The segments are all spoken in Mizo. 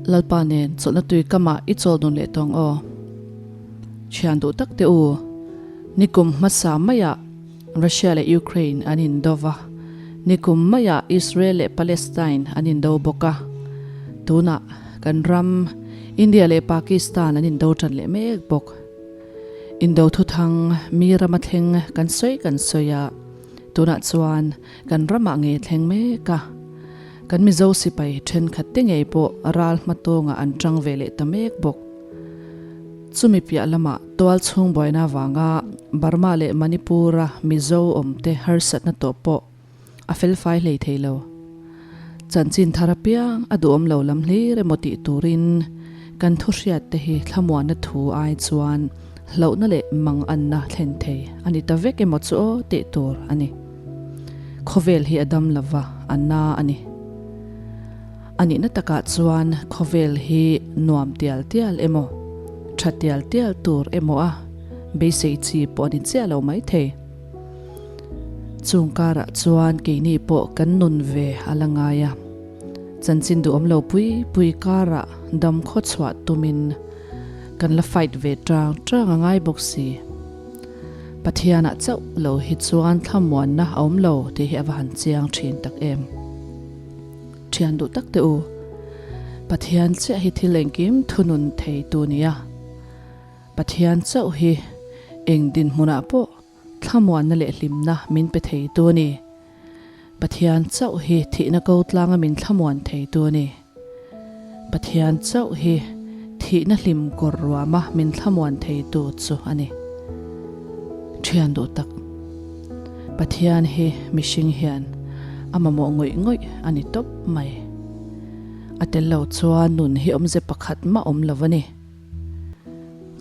Lalpa nen chawlhna tui kamah i chawl dun leh tawng aw. Thian duh tak teh u, nikum hmasa maiah Russia leh Ukraine an indo va, nikum maiah Israel leh Palestine an indo bawk a, tunah kan ram India leh Pakistan an indo tan leh mek bawk. Indo thuthang mi rama thleng kan sawi kan sawi a, tunah chuan kan ramah nge thleng mek a, kan Mizo sipai thenkhat te ngei pawh ral hmatawngah an tang ve leh ta mek bawk. Chumi piah lamah tual chhung buaina vanga Burma leh Manipur-a Mizo awmte harsatna tawh pawh a felfai hlei thei lo. Chanchin thar apiang a duhawm lo lam hlir emaw tih turin kan thu hriat te hi thlamuanna thu ai chuan hlauhna leh manganna thlen thei a ni ta vek emaw chu aw tih tur a ni. Khawvel hi a dam lova a na a ni. A nihna takah chuan khawvel hi nuam tial tial emaw, tha tial tial tur emaw a beisei chi pawh a ni chiah lo maithei. Chung karah chuan keini pawh kan nun ve a la ngai a, chanchin duhawm lo pui pui karah dam khaw chhuah tumin kan la fight ve tang tang a ngai bawk si. Pathianah chauh lo hi chuan thlamuanna a awm lo tih hi a va han chiang thin tak em. Thian duh tak teh u, Pathian chiah hi thil engkim thunun thei tu nia. Pathian chauh hi eng dinhmunah pawh thlamuanna leh hlimna min pe thei tu a ni. Pathian chauh hi thihna ko tlanga min thlamuan thei tu a ni. Pathian chauh hi thihna hlim kawr ruama min thlamuan thei tu chu a ni. Thian duh tak, Pathian hi mihring hian a mamawh ngawih ngawih a ni tawp mai. A tel lo chuan nun hi awmze pakhat mah awm lo a ni.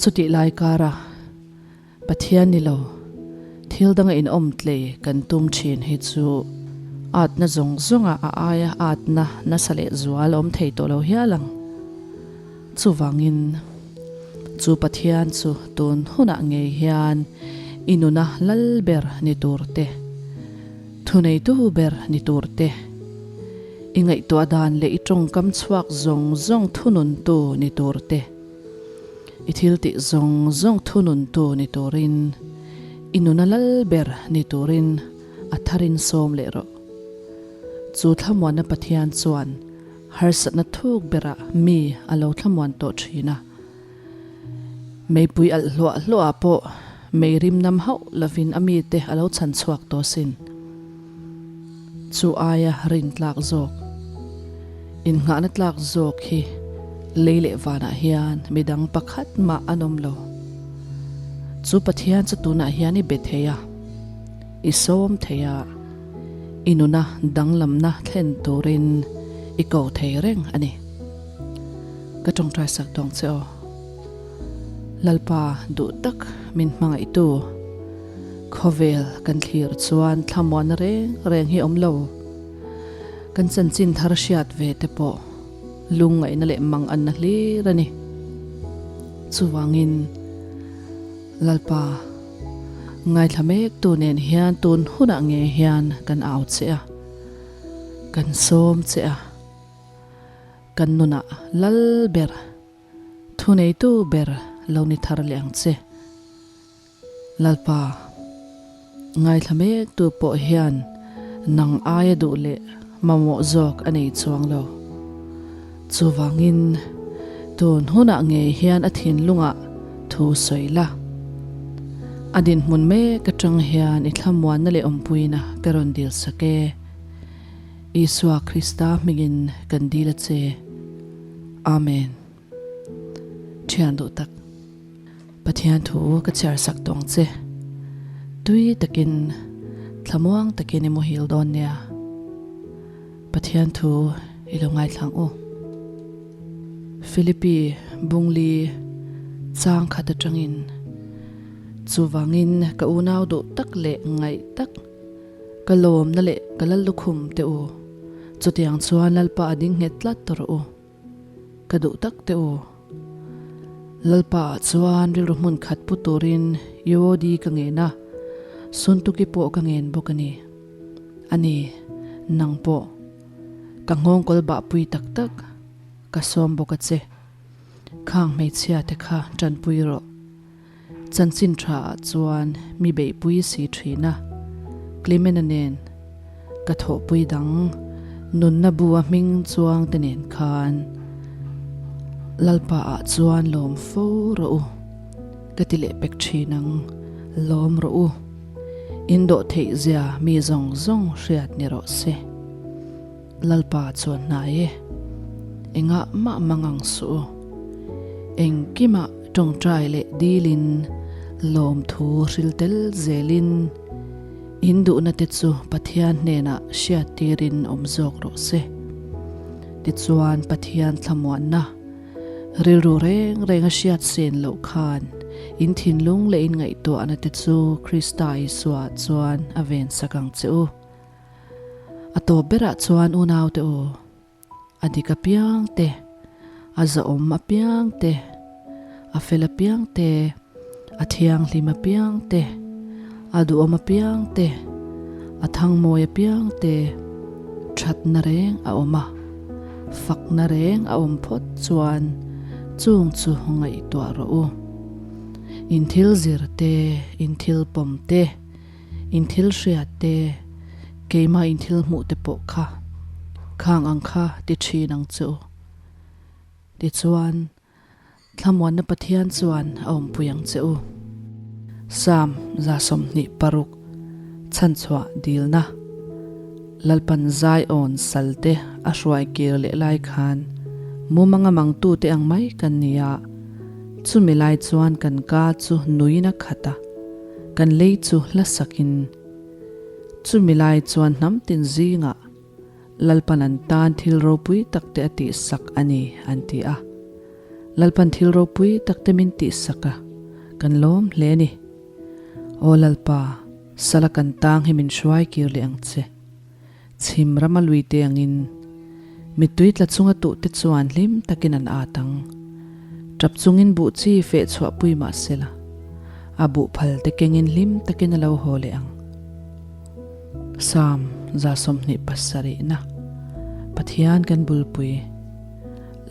Chutih lai kara Pathian ni lo, thil danga inawm tlei kan tum thin hi chu atna zawng zawnga a aia atna nasa leh zual awm thei tawh lo hial ang. Chuvangin, chu Pathian chu tun hunah ngei hian i nuna lal ber ni tur te, thuneitu ber ni tur te, i ngaihtuah dan leh i tawngkam chhuak zawng zawng thununtu ni tur te, I thil tih zawng zawng thununtu ni turin, i nuna lal ber ni turin a tharin sawm leh rawh. Chu thlamuanna Pathian chuan harsatna thuk berah mi a lo thlamuan tawh thin a. Meipui alh hluah hluah pawh mei rim nam hauh lovin a mite a lo chhan chhuak tawh sin. Chu aia rin tlak zawk, innghahna tlak zawk hi lei leh vanah hian midang pakhat mah an awm lo. Chu Pathian chu tunah hian i be thei a, i sawm thei a, i nuna danglamna thlen turin i ko thei reng a ni. Ka tawngtai sak tawng che aw. Lalpa duh tak min hmangaihtu. Khawvel kan thlir chuan thlamuanna reng reng hi awm lo. Kan chanchin thar hriat ve te pawh lungngaihna leh mang anna hlir a ni. Chuvangin Lalpa ngaithla mek tu nen hian tun hunah nge hian kan au che a, kan sawm che a, kan nunah lal ber, thuneitu ber lo ni thar leh ang che. Lalpa, ngaithla mek tu pawh hian nang aia duh leh mamawh zawk a nei chuang lo. Chuvangin, tun hunah ngei hian a thinlungah thu sawi la. A dinhmun mek atang hian i thlamuanna leh awmpuina ka rawn dil sak e. Isua Krista hmingin kan dil a che. Amen. Thian duh tak. Pathian thu ka chhiar sak tawh ang che. Tui takin, thlamuang takin i muhil dawn nia. Pathian thu i lo ngaithlang u. Philippi Bungli chang khat atangin, Chuvangin ka unau duh tak leh ngaih tak, ka lawmna leh ka lal lukhum teh u. Chutiang chuan Lalpa a ding nghet tlat tawh rawh u. Ka duh tak teh u. Lalpa ah chuan rilru hmun khat pu turin UOD ka ngen a, Suntuki pawh ka ngen bawk a ni. A ni, nang pawh. Ka nghawngkawl bah pui tak tak. Ka sawm bawk a che. Khang hmeichhia te kha tanpui rawh. Chanchin tha ah chuan mi beihpui si thin a. Clement-a nen ka thawhpui dang nunna bu a hming chuang te nen khan Lalpa ah chuan lawm fo rawh u. Ka ti leh pek thin ang, lawm rawh u. In dawh theih zia mi zawng zawng hriat ni rawh se. Lalpa chuan hnai e, engah mah mang ang suh u. Engkimah tawngtai leh dilin lawmthu hril tel zelin in duhna te chu Pathian hnenah hriattirin awm zawk rawh se. Tichuan Pathian thlamuanna rilru reng reng a hriat sen loh khan in thinlung leh in ngaihtuahna te chu Krista Isua chuan a vensak ang che u. A tawp berah chuan unaute aw, a dik apiang te, a zahawm apiang te, a fel apiang te, a thianghlim apiang te, a duhawm apiang te, a thangmawi apiang te, thatna reng a awm a, fakna reng a awm phawt chuan chung chu ngaihtuah rawh u. In thil zir te, in thil pawm te, In thil hriat te, keimah in thil hmuh te pawh kha khang ang kha ti thin ang che u. Tichuan, Thlamuanna Pathian chuan a awmpui ang che u. Psalm 26 Chhanchhuah Dilna Lalpan Zion salte a hruai kir leh lai khan mumanga mangtute ang mai kan ni a, chumi lai chuan kan ka chu nuin a khat a. Kan lei chu hla sakin, chumi lai chuan hnam tin zingah Lalpan an tan thil ropui takte a tihsak a ni, an ti a. Lalpan thil ropui takte min tihsak a, kan lawm hle a ni. Aw Lalpa, sala kan tang hi min hruai kir leh ang che. Chhim rama lui te angin mittui tla chunga tuhte chuan hlim takin an at ang. Tap chungin buh chi feh chhuah pui mah sela, a buh phal te kengin hlim takin a lo haw leh ang. Psalm 27 na Pathian kan bulpui,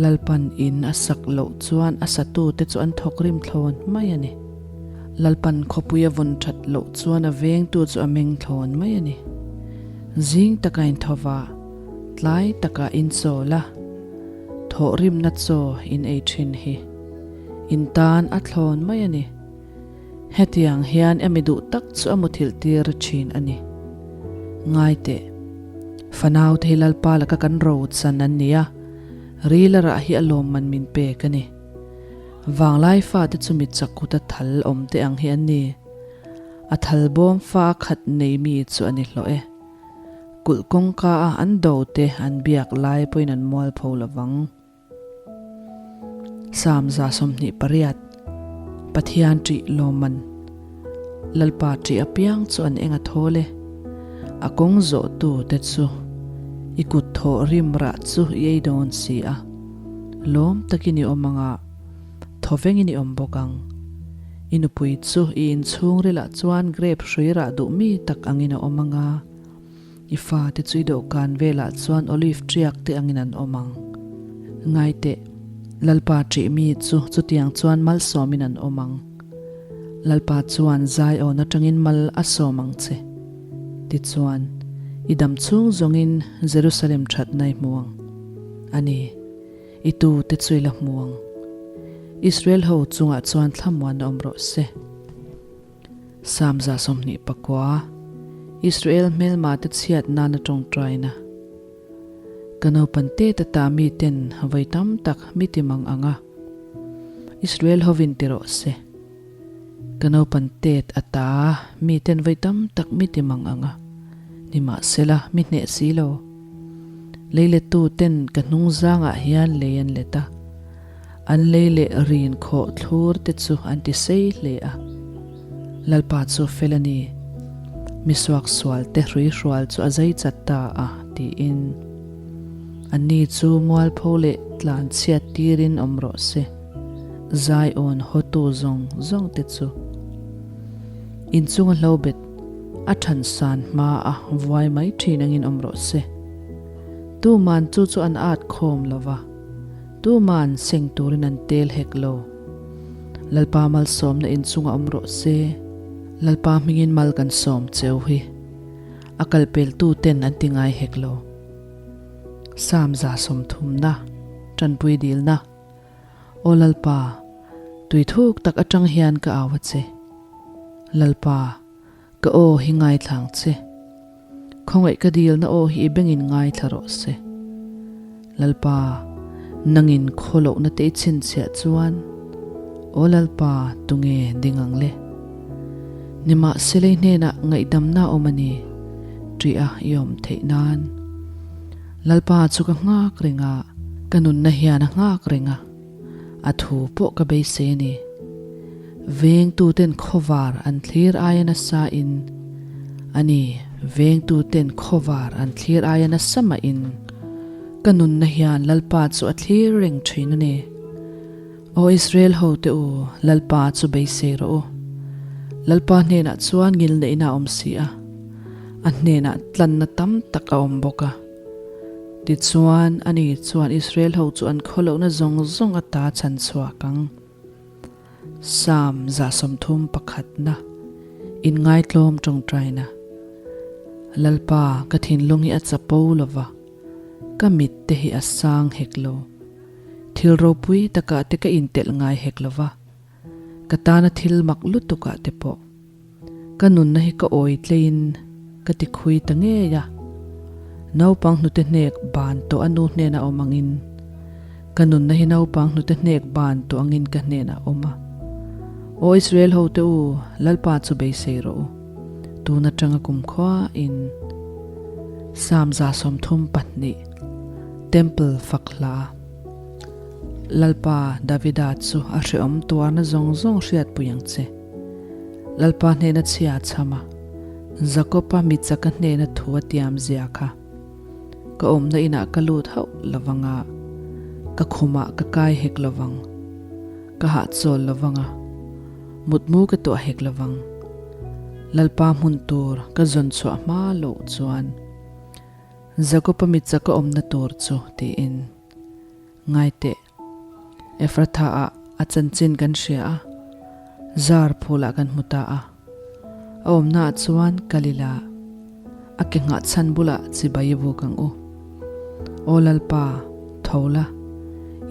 Lalpan in a sak loh chuan a satute chu an thawk rim thlawn mai a ni. Lalpan khawpui a vawn that loh chuan a vengtu chu a meng thlawn mai a ni. Zing taka inthawva, tlai taka inchawl a, thawhrimna chaw in ei thin hi in tan a thlawn mai a ni. Hetiang hian emi duh tak chu a muthilh tir thin a ni. Ngai teh, fanau te hi Lalpa laka kan ro chan an ni a, ril a rah hi a lawmman min pek a ni. Vanglai fate chu mi chak kuta thal awm te ang hi an ni. A thal bawm fa a khat nei mi chu a ni hlawh e. Kulh kawngka a an do te an biak lai pawhin an mualpho lovang. Psalm 28 Pathian ṭih lawmman Lalpa ṭih apiang chu an eng a thawl e. A kawng zawhtu te chu i kut thawh rim rah chu i ei dawn si a. Lawm takin i awm ang a, thawvengin i awm bawk ang. I nupui chu i inchhungrilah chuan grape hrui rah duh mi tak angin a awm ang a, i fate chu i dawhkan velah chuan olive ṭiak te angin an awm ang. Ngai teh, Lalpa ṭih mi chu chutiang chuan malsawmin an awm ang. Lalpa chuan Zion aṭangin mal a sawm ang che. Tichuan, i dam chhung zawngin Jerusalem ṭhatna i hmu ang. A ni, i tute chu i la hmu ang. Israel ho chungah chuan thlamuan awm rawh se. Psalm 29, Israel hmelmate chhiat nana tawngtaina. Ka naupan te ta ta miten vawi tam tak mi ti mang ang a, Israel hovin ti rawh se. Ka naupan tet a ta miten vawi tam tak mi ti mang ang a, nimahsela mi hneh si lo. Leilettu ten ka hnung zangah hian lei an let a, an lei leh rin khawh thlur te chu an ti sei hle a. Lalpa chu fel a ni, mi suaksual te hruihrual chu a zai chat ta a, tiin. Anni chu mualpho leh tlanchhiat tirin awm rawh se. Zion hawtu zawng zawng te chu inchunga hlobet a than san hma a vuai mai thin angin awm rawh se. Tuman chu chu an at khawm lo va. Tuman seng turin an tel hek lo. Lalpa malsawmna inchungah awm rawh se. Lalpa hmingin mal kan sawm cheu hi a kalpeltu ten an ti ngai hek lo. Sam 130na, Tanpui dilna, Aw Lalpa, tui thuk tak atang hian ka au a che. Lalpa, ka aw hi ngaithla ang che. Khawngaih ka dilna aw hi i bengin ngaithla rawh se. Lalpa, nangin khawlohna te i chhinchhiah chuan, Aw Lalpa, tunge ding ang le? Nimahsela i hnenah ngaihdamna a awm a ni, ṭih a i awm theih nan. Lalpa chu ka nghak reng a, ka nunna hian a nghak reng a, a thu pawh ka beisei a ni. Vengtuten khawvar an thlir aia nasa in, a ni, vengtuten khawvar an thlir aia nasa mah in, ka nunna hian Lalpa chu a thlir reng thin a ni. Aw Israel hote u, Lalpa chu beisei rawh u. Lalpa hnenah chuan ngilneihna a awm si a, a hnenah tlanna tam tak a awm bawk a. Tichuan, ani chuan Israel ho chu an khawlohna zawng zawng ata chhan chhuak ang. Psalm 31, Inngaitlawm tawngtaina. Lalpa, ka thinlung hi a chapo lo va, ka mit te hi a sang hek lo. Thil ropui takah te ka intelh ngai hek lo va, ka tana thil mak lutukah te pawh. Ka nunna hi ka awi tleiin ka ti khui ta ngei a, naupang hnute hnek ban tawh a nu hnenah awm angin ka nunna hi naupang hnute hnek ban tawh angin ka hnenah awm a. Aw Israel hote u, Lalpa chu beisei rawh u, tun atanga kumkhuain Psalm 132, Temple fak hla. Lalpa Davida chu a hrehawm tuarna zawng zawng hriatpui ang che. Lalpa hnena chhia a chham a, Jakob-a michaka hnena thu a tiam zia kha. Ka awmna inah ka lut hauh lovang a, ka khumah ka kai hek lovang, ka hahchawl lovang a, mutmu ka tuah hek lovang. Lalpa hmun tur ka zawn chhuah hma loh chuan Jakob-a michaka awmna tur chu tiin ngai teh. Ephratha-ah a chanchin kan hria a, zar phulah kan hmu ta a. A awmnaah chuan kal ila, a ke nghah chhan bulah chibai i buk ang u. Aw Lalpa, tho la,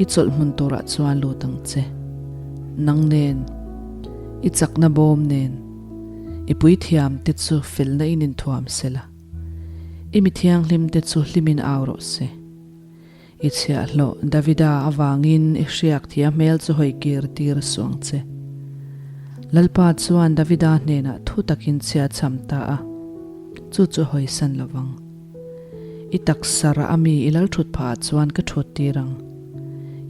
i chawlh hmun turah chuan lut ang che. Nang nen, i chakna bawm nen, i puithiam te chu felna in inthuam sela, i mithianghlim te chu hlimin au rawh se. I chhiahhlawh Davida avangin i hriak thih a hmel chu hawi kir tir suang che. Lalpa chuan Davida hnenah thu takin chhia chham ta a, chu chu hawisan lo vang. I taksa rah ami i lal thut phah ah chuan ka thut tir ang.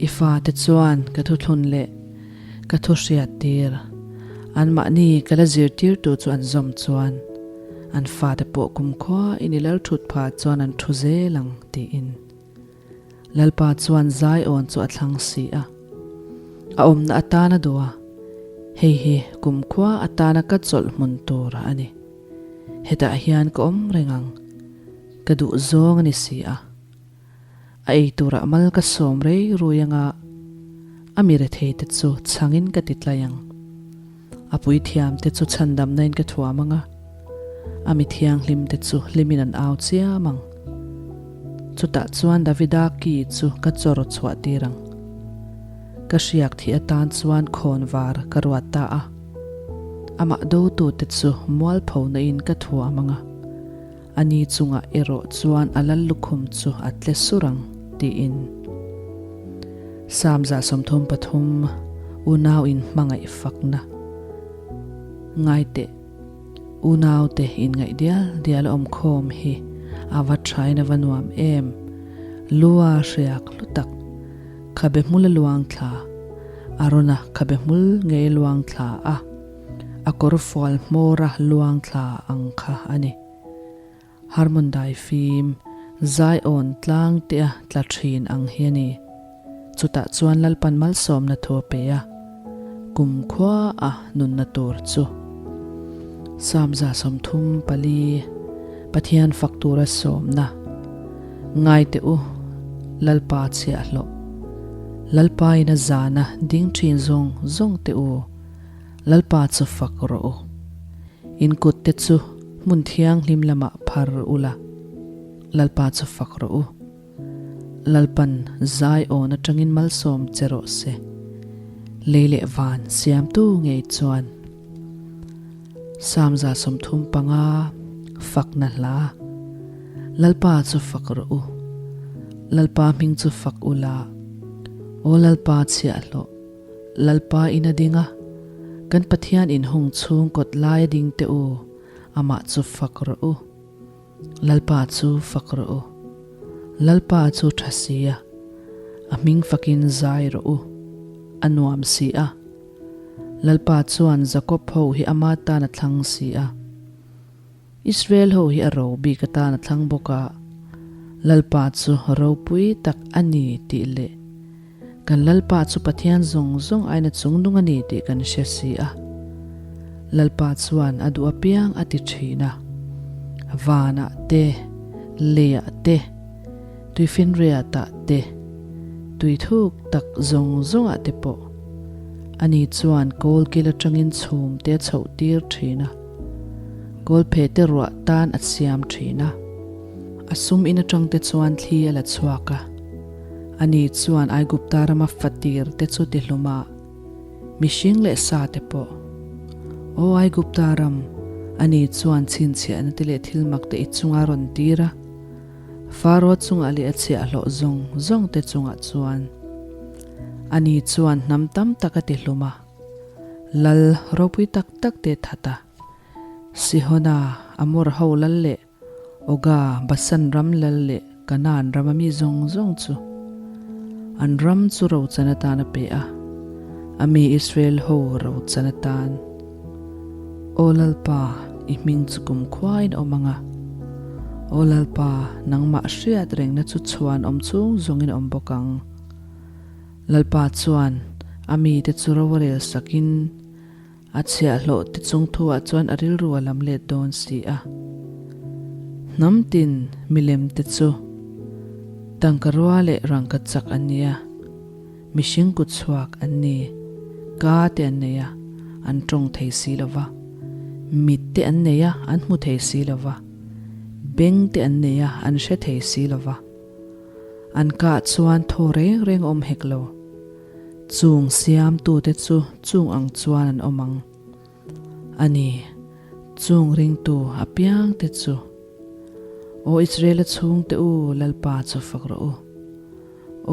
I fate chuan ka thuthlun leh ka thu hriat tir. Anmahni ka la zirtirtu chu an zawm chuan an fate pawh kumkhua in i lal thut phah chuan an thu zel ang tiin. Lalpa chuan Zion chu a thlang si a, a awmna atana duh a, hei hi kumkhua atana ka chawlh hmun tur a ni. Hetah hian ka awm reng ang, ka duh zawng a ni si a. A ei turah mal ka sawm rei rui anga a mi rethei te chu chhangin ka ti tlai ang. A puithiam te chu chhandamna in ka thuam anga, a mi thianghlim te chu hlimin an au chiam ang. Chutah chuan Davida ki chu ka chawr chhuah tir ang. Ka hriak thih atan chuan khawnvar ka ruat ta a, amah dotute chu mualphona in ka thuam anga. A ni chungah erawh chuan a lal lukhum chu a tle sur ang, tiin. Psalm 133, Unau in hmangaih fakna. Ngai teh, unaute inngaih dial dial a awmkhawm hi a va thain a va nuam em! Lua hriak hlu tak, khabe hmul a luang thla, Arona khabe hmul ngei a luang thla a. A kawr fual hmawra luang thla ang kha a ni. Harmon dai fim, Zion tlang tea tla thin ang hi a ni. Chutah chuan Lalpan malsawmna thu a pe a, kumkhua a nunna tur chu. Psalm 134, Pathian fak tura sawmna, Ngai teh u, Lalpa chhiahhlawh. Lalpa in a zana ding thin zawng zawng te u, Lalpa chu fak rawh u. In kut te chu hmun thianghlim lamah phar ula, Lalpa chu fak rawh u. Lalpan zai awn atangin malsawm che rawh se. Lei leh van siamtu ngei chuan Psalm 35 fakna hla Lalpa chu fak rawh u. Lalpa hming chu fak ula, Aw Lalpa chhiahhlawh, Lalpa in a ding a, kan Pathian inhung chhung kawt lai a ding teh u, amah chu fak rawh u. Lalpa chu fak rawh u. Lalpa chu tha si a, a hming fakin zai rawh u, a nuam si a. Lalpa chuan Jakob ho hi ama tan a thlang si a, Israel ho hi a ro bik atan a thlang bawk a, Lalpa chu ropui tak a ni tih leh kan Lalpa chu Pathian zawng zawng aina chungnung a ni tih kan hre si a. Lalpa chuan a duh apiang a ti thin a, vanah te, leiah te, tuifinriatah te, tui thuk tak zawng zawngah te pawh ani chuan kawlkil atangin chhum te a chhoh tir thin a, kawlphe te ruah tan a siam thin a, a sum in atang te chuan thli a la chhuak a, ani chuan Aigupta rama fatir te chu ti hlum a, mihring leh sa te pawh. Aw Aigupta ram, ani chuan chhinchhiahna te leh thil mak te i chunga rawn tir a, Faro chungah leh a chhiahhlawh zawng zawng te chungah chuan ani chuan hnam tam tak a ti hlum a, lal ropui tak tak te that a, Sihona, Amor ho lal leh Oga, Basan ram lal leh Kanaan rama mi zawng zawng chu an ram chu rochan atan a pe a, a mi Israel ho rochan atan. Aw Lalpa, i hming chu kumkhuain awm ang a. Aw Lalpa, nangmah hriat rengna chu chhuan awm chung zawngin awm bawk ang. Lalpa chuan a mite chu ro a rel sakin a chhiahhlawh te chung thuah chuan a rilru a lam let dawn si a. Hnam tin milem te chu tangka rua leh rangka chak an ni a. Mihring kut chhuak an ni. Ka te an nei a, an tawng thei si lo va. Mit te an nei a, an hmu thei si lo va. Beng te an nei a, an hre thei si lo va. An kah chuan thaw reng reng a awm hek lo. Chung siamtute chu chung ang chuan an awm ang. A ni, chung ringtu apiangte chu. Aw Israela chhungte u, Lalpa chu fak rawh u.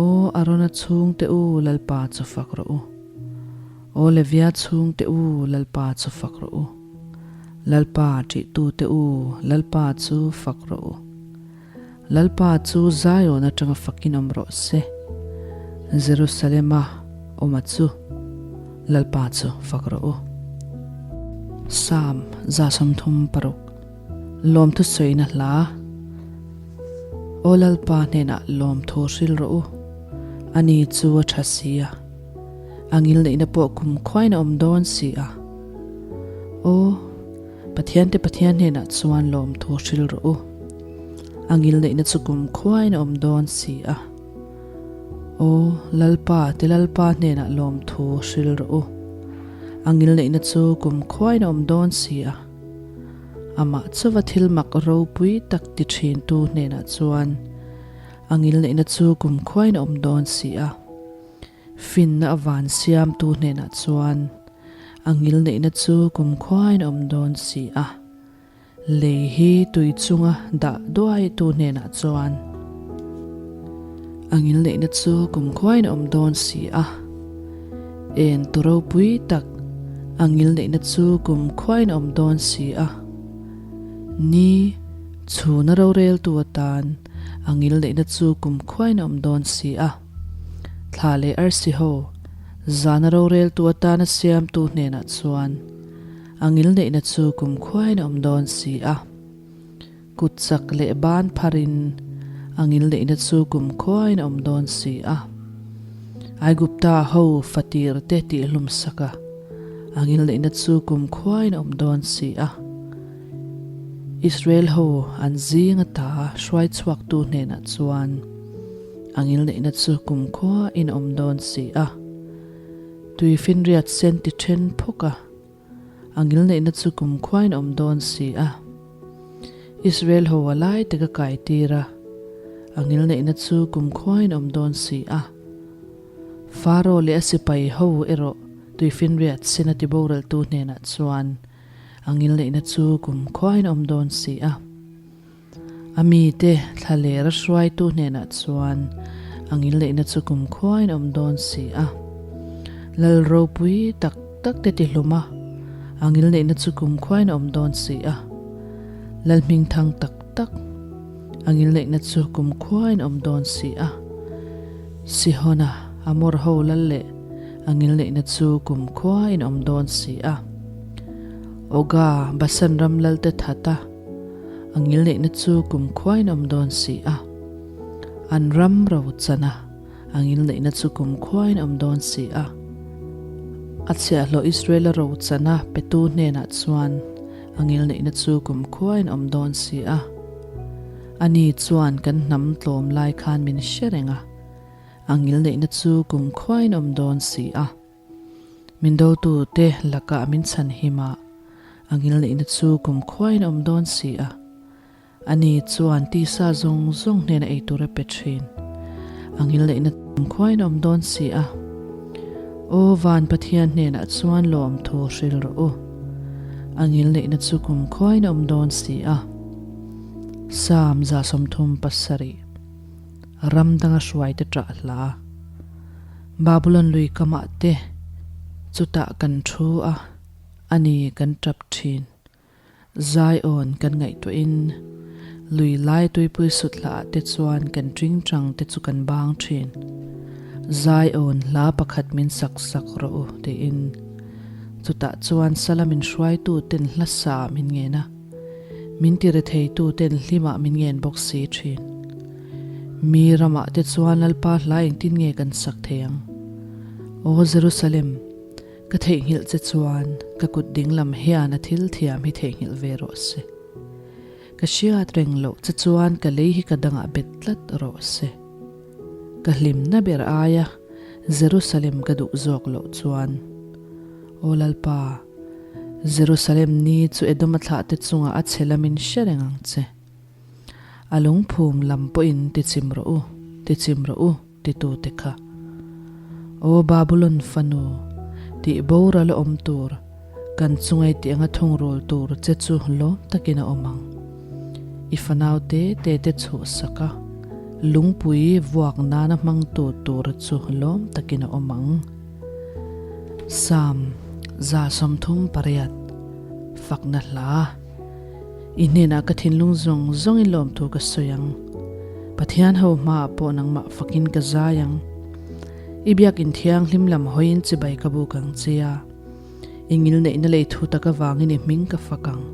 Aw Arona chhungte u, Lalpa chu fak rawh u. Aw Levia chhungte u, Lalpa chu fak rawh u. Lalpa ṭihtute u, Lalpa chu fak rawh u. Lalpa chu Zion aṭanga fakin awm rawh se. Jerusalema awma chu Lalpa chu fak rawh u. Psalm 36 Lawmthu sawina hla Aw Lalpa hnenah lawmthu hril rawh u, ani chu a tha si a, a ngilneihna pawh kum khuain a awm dawn si a. Aw, Pathiante Pathian hnenah chuan lawmthu hril rawh u, a ngilneihna chu kum khuain a awm dawn si a. Aw, Lalpa te Lalpa hnenah lawmthu hril rawh u, a ngilneihna chu kum khuain a awm dawn si a. Amah chauva thil mak ropui tak ti thintu hnenah chuan a ngilneihna chu kumkhuain a awm dawn si a. Finna a van siamtu hnenah chuan a ngilneihna chu kumkhuain a awm dawn si a. Lei hi tui chunga dah duaitu hnenah chuan a ngilneihna chu kumkhuain a awm dawn si a. En tu ropui tak a ngilneihna chu kumkhuain a awm dawn si a. Ni, chhuna roreltu atan a ngilneihna chu kumkhuain a awm dawn si a. Thla leh arsi ho, zana roreltu atana siamtu hnenah chuan a ngilneihna chu kumkhuain a awm dawn si a. Kut chak leh ban pharin a ngilneihna chu kumkhuain a awm dawn si a. Aigupta ho fatir te tihhlum sak a, a ngilneihna chu kumkhuain a awm dawn si a. Israel ho an zing ata hruai chhuaktu hnenah chuan. A ngilneihna chu kumkhua in awm dawn si a. Tuifinriat sen ti then phawk a, a ngilneihna chu kumkhua in awm dawn si a. Israel ho a lai tak a kai tir a, a ngilneihna chu kumkhua in awm dawn si a. Faro leh a sipai ho erawh tuifinriat sen a ti boraltu hnenah chuan a ngilneihna chu kumkhua in awm dawn si a. A mite thla leh a hruaitu hnenah chuan a ngilneihna chu kumkhuain a awm dawn si a. Lal ropui tak tak te tihlum a, a ngilneihna chu kumkhuain a awm dawn si a. Lal hmingthang tak tak, a ngilneihna chu kumkhuain a awm dawn si a. Sihona, Amor ho lal leh a ngilneihna chu kumkhuain a awm dawn si a. Oga, Basan ram lalte that a. A ngilneihna chu kumkhuain a awm dawn si a, an ram ro chan a, a ngilneihna chu kumkhuain a awm dawn si a. A chhiahhlawh Israela ro chan a petu hnenah chuan a ngilneihna chu kumkhuain a awm dawn si a. Ani chuan kan hnam tlawm lai khan min hre reng a, a ngilneihna chu kumkhuain a awm dawn si a. Min dotute lakah min chhan him a, a ngilneihna chu kumkhuain a awm dawn si a. Ani chuan tisa zawng zawng hnena ei tur a pe thin. A ngilneihna kumkhuain a awm dawn si a. Aw van Pathian hnenah chuan lawmthu hril rawh u. A ngilneihna chu kumkhuain a awm dawn si a. Psalm 37 Ram danga hruaite ṭah hla. Babulon lui kamah te chutah kan thu a, a ni kan tap thin. Zion kan ngaihtuahin lui lai tuipui sut hlaah te chuan kan tingtang te chu kan bang thin. Zion hla pakhat min sak sak rawh u tiin chutah chuan sala min hruaitu ten hla sa min ngen a. Min ti retheitu ten hlimah min ngen bawk si thin. Mi ramah te chuan Lalpa hla engtin nge kan sak thei ang? Aw Jerusalem, ka theihnghilh che chuan ka kut dinglam hian a thil thiam hi theihnghilh ve rawh se. Ka hriat reng loh che chuan ka lei hi ka dangah bet tlat rawh se. Ka hlimna ber aia Jerusalem ka duh zawk loh chuan, Aw Lalpa, Jerusalem ni chu Edoma thlahte chungah a chhe lamin hre reng ang che. A lungphum lam pawhin ti chim rawh u, ti chim rawh u, titute kha. Aw Babulon fanu, tih boral a awm tur, kan chungai tih anga thungrul tur che chu lawm takin a awm ang. I fanau te te te chhuhsak a, lungpui vuak nana hmangtu tur chu lawm takin a awm ang. Psalm 38, Fakna Hla. I hnenah ka thinlung zawng zawngin lawmthu ka sawi ang. Pathian ho hmaah pawh nangmah fakin ka zai ang. I biakin thianghlim lam hawiin chibai ka buk ang che a. I ngilneihna lei thu tak avangin i hming ka fak ang.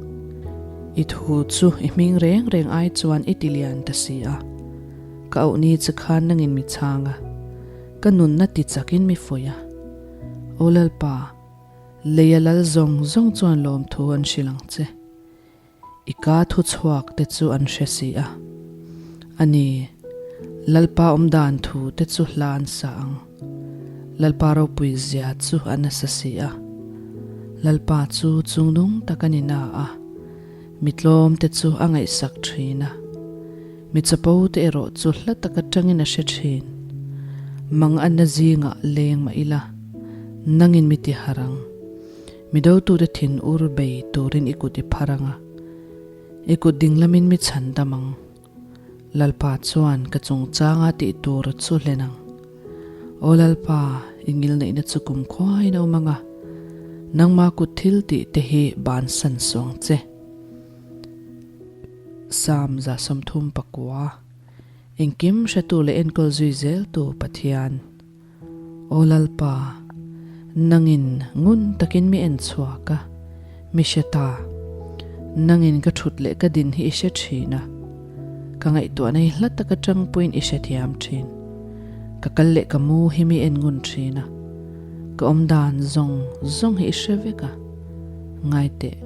I thu chu i hming reng reng ai chuan i ti lian ta si a. Ka auhni che khan nangin mi chhang a, ka nunna ti chakin mi fuih a. Aw Lalpa! Lei a lal zawng zawng chuan lawmthu an hrilh ang che. I ka thu chhuak te chu an hre si a. A ni, Lalpa awmdan thu te chu hla an sa ang. Lalpa ropui zia chu a nasa si a. Lalpa chu chungnung tak a ni na a, mi tlawm te chu a ngaihsak thin a. Mi chapo te erawh chu hla tak atangin a hre thin. Mang anna zingah leng mah ila, nangin mi ti harh ang. Mi dotute thin ur bei turin i kut i phar ang a, i kut dinglamin mi chhan dam ang. Lalpa chuan ka chungchanga tih tur chu hlen ang. Aw Lalpa, i ngilneihna chu kumkhuain a awm ang a, nangma kut thil tih te hi bansan suh ang che. Psalm 39, Engkim hretu leh enkawl zui zeltu Pathian. Aw Lalpa, nangin ngun takin mi en chhuak a, mi hre ta. Nangin ka thut leh ka din hi i hre thin a, ka ngaihtuahna hi hla taka tangpuiin i hrethiam thin. Ka kal leh ka mu hi mi en ngun thin a, ka awmdan zawng zawng hi i hre vek a. Ngaiteh,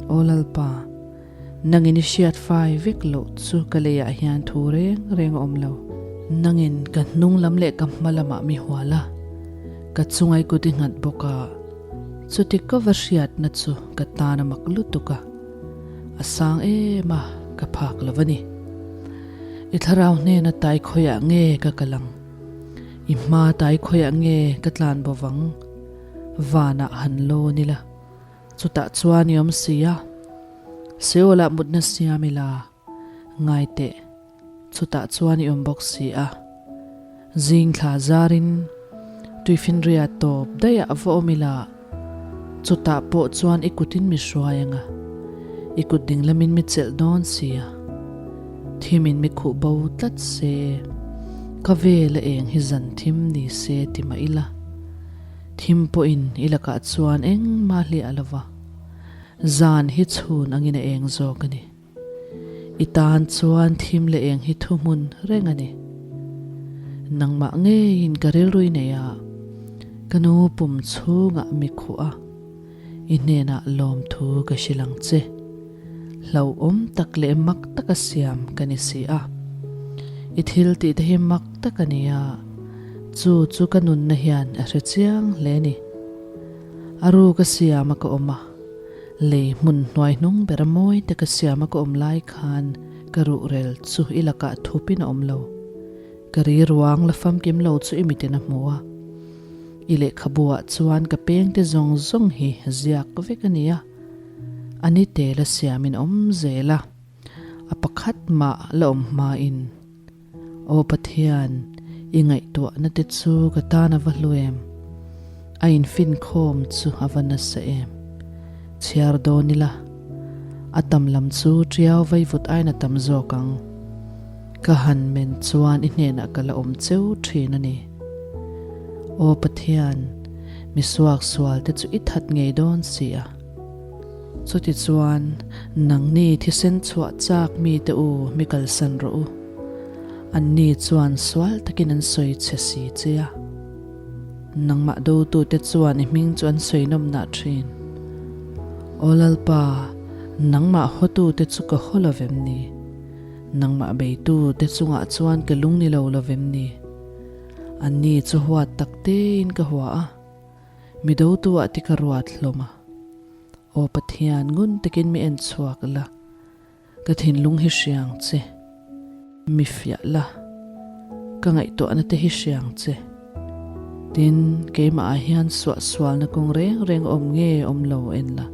Aw Lalpa, Nangin i hriat fai vek loh chu ka leiah hian thu reng reng a awm lo. Nangin ka hnung lam leh ka hma lamah mi hual a, ka chungai kut i nghat bawk a, chuti ka va hriatna chu ka tan a mak lutuk a, a sang em a, ka phak lo a ni. I thlarau hnena tai khawiah nge ka kal ang? I hma tai khawiah nge ka tlan bo vang? Vanah han lawn ila, chutah chuan i awm si a, Seolah mutna siam ila, ngai teh, chutah chuan i awm bawk si a. Zing thla zarin tuifinria tawp daih ah va awm ila, chutah pawh chuan i kutin mi hruai anga, i kut dinglamin mi chelh dawn si a. Thimin mi khuh bo tlat se, ka vel a eng hi zan thim ni se ti mah ila, thim pawhin i lakah chuan engmah hliah lo va, zan hi chhun angin a eng zawk a ni. I tan chuan thim leh eng hi thuhmun reng a ni. Nangmah ngeiin ka rilrui nei a, ka nu pum chhungah mi khuh a, i hnenah lawmthu ka hrilh ang che. Hlauhawm tak leh mak taka siam ka ni si a. I thil tih te hi mak tak a ni a, chu chu ka nunna hian a hre chiang hle ni. A ru ka siam a ka awm a. Lei hmun hnuai hnung ber a mawi te ka siam a ka awm lai khan ka ruhrel chu i lakah thupin a awm lo. Ka ri ruang la famkim lo chu i mitin a hmu a. I lehkhabu ah chuan ka peng te zawng zawng hi ziak vek a ni a. A ni te la siamin a awm zel a. A pakhat mah la awm hma in. Aw Pathian, i ngaihtuahna te chu ka tan a va hlu em? A infinkhawm chu a va nasa em? Chhiar dawn ila, a tam lam chu ṭiau vaivut aiin a tam zawk ang. Ka han men chuan i hnenah ka la awm cheu ṭhin a ni. Aw Pathian, mi suaksual te chu i that ngei dawn si a. Chutichuan, nangni thisen chhuah chak mite u mi kalsan rawh u. Anni chuan sual takin an sawi che si che a. Nangmah dotute chuan i hming chu an sawi nawmnah thin. Aw Lalpa, nangmah hawtute chu ka haw lo vem ni? Nangmah beitute chungah chuan ka lung ni lo lo vem ni? Anni chu huat tak tein ka hua a. Mi dotu ah ti ka ruat hlawm a. Aw Pathian, ngun takin mi en chhuak la, ka thinlung hi hriang che. Mi fiah la, ka ngaihtuahna te hi hriang che. Tin, keimah ah hian suahsualna kawng reng reng awm nge awm lo en la,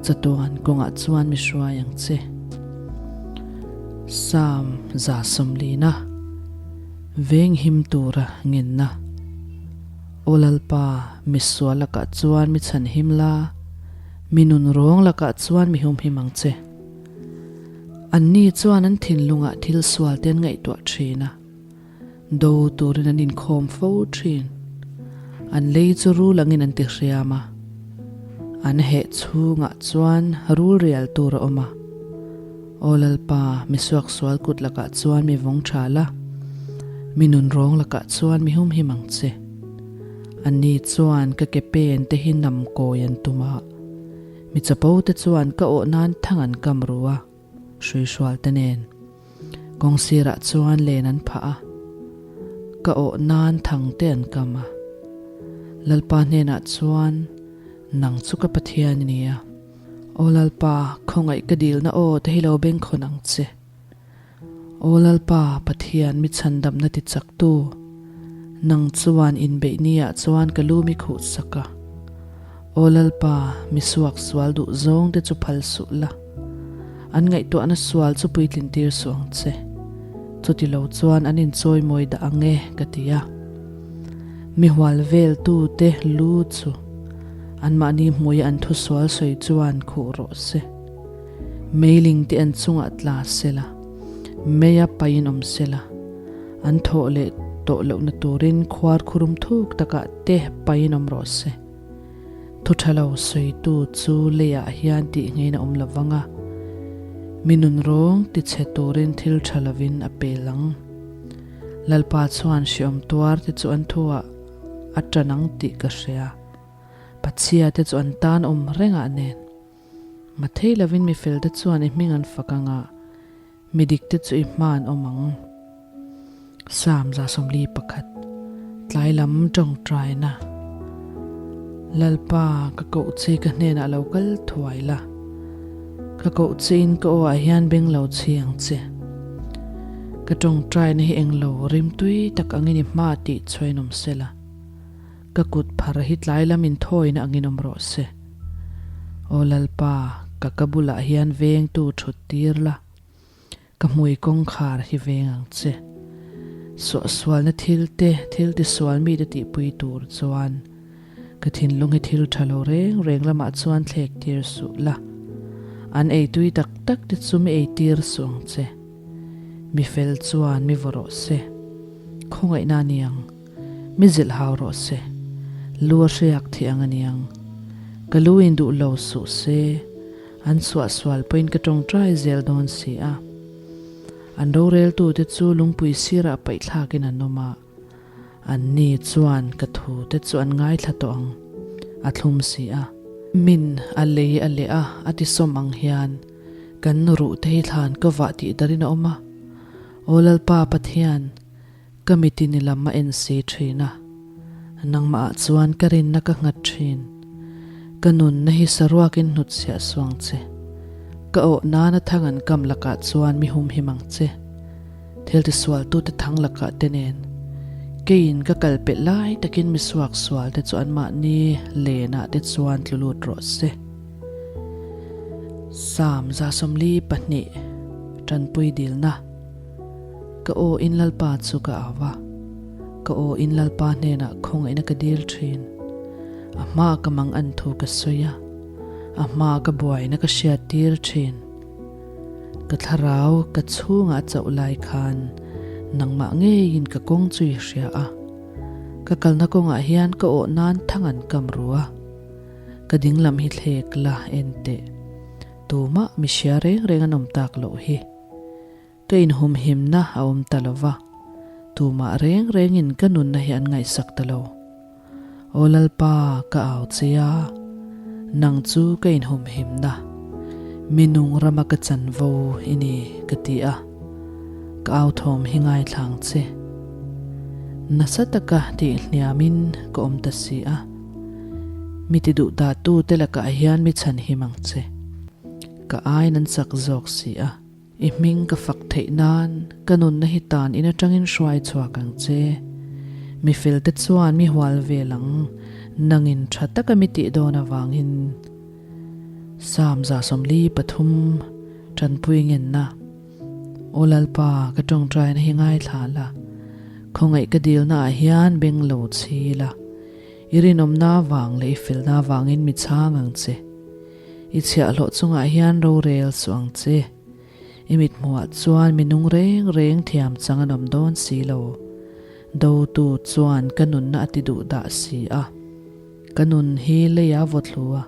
chatuan kawngah chuan mi hruai ang che. Psalm 140, Venghim tura ngenna. Aw Lalpa, mi sual lakah chuan mi chhanhim la, mi nun rawng lakah chuan mi humhim ang che. Anni chuan an thinlungah thil sual te an ngaihtuah thin a, do turin an inkhawm fo thin. An lei chu rul angin an tihriam a, an heh chhungah chuan rul rial tur a awm a. Aw Lalpa, mi suaksual kut lakah chuan mi vawng tha la, mi nun rawng lakah chuan mi humhim ang che. Anni chuan ka ke pen te hi nam kawi an tum a, mi chapo te chuan ka awh nan thang an kam ru a, hruihrual te nen kawng sirah chuan len an phah a, ka awh nan thang te an kam a. Lalpa hnenah chuan, Nang chu ka Pathian i ni a. Aw Lalpa, khawngaih ka dilna aw te hi lo bengkhawn ang che. Aw Lalpa, Pathian mi chhandamna ti chaktu, nang chuan inbeih niah chuan ka lu mi khuh sak a. Aw Lalpa, mi suak sual duh zawng te chu phal suh la, an ngaihtuahna sual chu puitlin tir suh ang che. Chuti lo chuan an inchawimawi dah ang e, ka ti a. Mi hual veltu te lu chu. Anmahni hmuia an thusual sawi chuan khuh rawh se. Meiling te an chungah tla se la, meia paiin awm se la, an thawh leh tawh lohna turin khuar khurum thuk takah te paiin awm rawh se. Thu tha lo sawitu chu leiah hian tih ngeiin a awm lo vang a, mi nunrawng tichhe turin thil tha lovin a pel ang. Lalpa chuan hreawm tuar te chu an thuah a tan ang tih ka hria. Pachhia te chu an tan awm reng ah nen. Mathei lovin mi fel te chuan i hming an fak ang a, mi dik te chu i hma an awm ang. Psalm 141, Tlai lam tawngtaina. Lalpa, ka koh che ka hnenah lo kal thuai la. Ka koh chein ka aw ah hian beng lo chhi ang che. Ka tawngtaina hi englo rimtui tak angin i hma tih chhuain awm sela. Ka kut phar hi tlai lam inthawina angin awm rawh se. Aw Lalpa, ka ka bulah hian vengtu thut tir la, ka hmui kawngkhar hi veng ang che. Suahsualna thil te, thil tisual mite tihpui tur chuan ka thinlung hi thil tha lo reng reng lamah chuan thlek tir suh la. An eitui tak tak te chu mi eitir suh ang che. Mi fel chuan mi vaw rawh se. Khawngaihna a ni ang. Mi zilh hau rawh se. Lu a hriak thih ang a niang. Ka lu in duh lo suh se. An chhuah sual pawhin ka tawngtai zel dawn si a. An roreltute chu lungpui sirah paihthlakin an awm a. An ni chuan ka thute chu an ngaithla tawh ang. A thlum si a. Min a lei a leh a, a ti sawm ang hian kan ruh te hi thlan ka vah tih darin a awm a. Aw Lalpa Pathian, Ka mitin i lam a en si thin a, nangmah ah chuan ka rinna ka nghat thin. Ka nunna hi saruakin hnutchhiah suang che. Ka awh nana thang an kam lakah chuan mi humhim ang che. Thil tisualtute thang lakah te nen. Keiin ka kal pelh lai takin mi suak sual te chu anmahni lenah te chuan tlu lut rawh se. Psalm 142, Tanpui dilna. Ka aw in Lalpa chu ka au a, ka aw in Lalpa hnenah khawngaihna ka dil thin. A hmaa ka mang an thu ka sawi a, a hmaa ka buaina ka hriat tir thin. Ka thlarau ka chhungah a chauh lai khan nangmah ngeiin ka kawng chu i hria a, ka kalna kawngah hian ka awh nan thang an kam ru a, ka dinglam hi thlek la en teh. Tumah mi hria reng reng an awm tak loh hi. Ka inhumhimna a awm ta lo va, tumah reng rengin ka nunna hi an ngaihsak ta lo. Aw Lalpa, ka au che a, nang chu ka inhumhimna, mi nung rama ka chanvo i ni, ka ti a, ka au thawm hi ngaithlang che. Nasa taka tihhniamin ka awm ta si a, mi ti duh dahtu te lakah hian mi chhanhim ang che. Ka aiin an chak zawk si a. I hming ka fak theih nan ka nunna hi tan in atangin hruai chhuak ang che. Mi felte chuan mi hual vel ang, nangin tha taka mi tih dawn avangin. Psalm 143, Tanpui ngenna, Aw Lalpa, ka tawngtaina hi ngaithla la, khawngaih ka dilna ah hian beng lo chhi la, i rinawmna avang leh i felna avangin mi chhang ang che. I chhiahhlawh chungah hian rorel suh ang che. I mithmuhah chuan mi nung reng reng thiam chang an awm dawn si lo. Dotu chuan ka nunna a ti duh dah si a. Ka nun hi leia vawthlu a,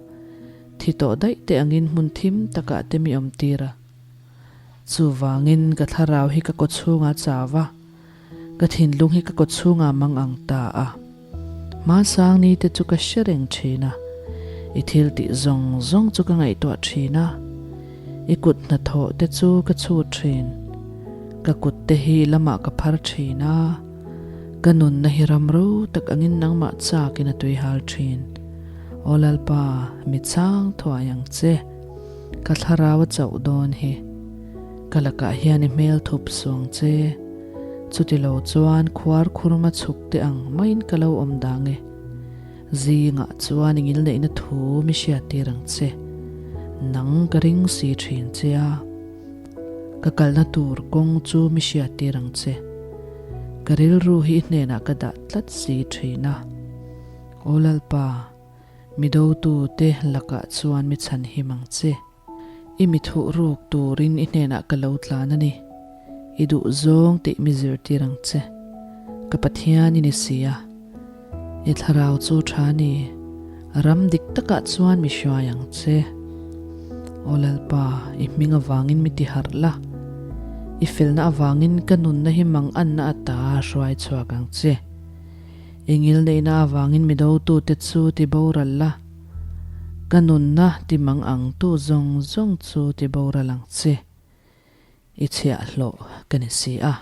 thi tawh daih te angin hmun thim takah te mi awm tir a. Chuvangin ka thlarau hi ka kawchhungah chau a, ka thinlung hi ka kawchhungah mang ang ta a. Hmasang ni te chu ka hre reng thin a, i thil tih zawng zawng chu ka ngaihtuah thin a, i kut hnathawh te chu ka chhut thin. Ka kut te hi lamah ka phar thin a, ka nunna hi ram ro tak angin nangmah chakin a tuihal thin. Aw Lalpa, mi chang thuai ang che. Ka thlarau a chauh dawn hi. Ka lakah hian i hmel thup suang che. Chuti lo chuan khuar khurma chhuk te ang maiin ka lo awm dang e. Zingah chuan i ngilneihna thu mi hriattir ang che. Nang ka ring si thin che a. Ka kalna tur kawng chu mi hriattir ang che. Ka rilru hi i hnenah ka dah tlat si thin a. Aw Lalpa, mi dotute lakah chuan mi chhanhim ang che. I mi thuh ruk turin i hnenah ka lo tlan a ni. I duh zawng tih mi zirtir ang che. Ka Pathian i ni si a. I thlarau chu tha ni. Ram dik takah chuan mi hruai ang che. Aw Lalpa, i hming avangin mi ti harh la. I felna avangin ka nunna hi manganna ata hruai chhuak ang che. I ngilneihna avangin mi dotute chu ti boral la. Ka nunna ti mang ang tu zawng zawng chu ti boral ang che. I chhiahhlawh ka ni si a.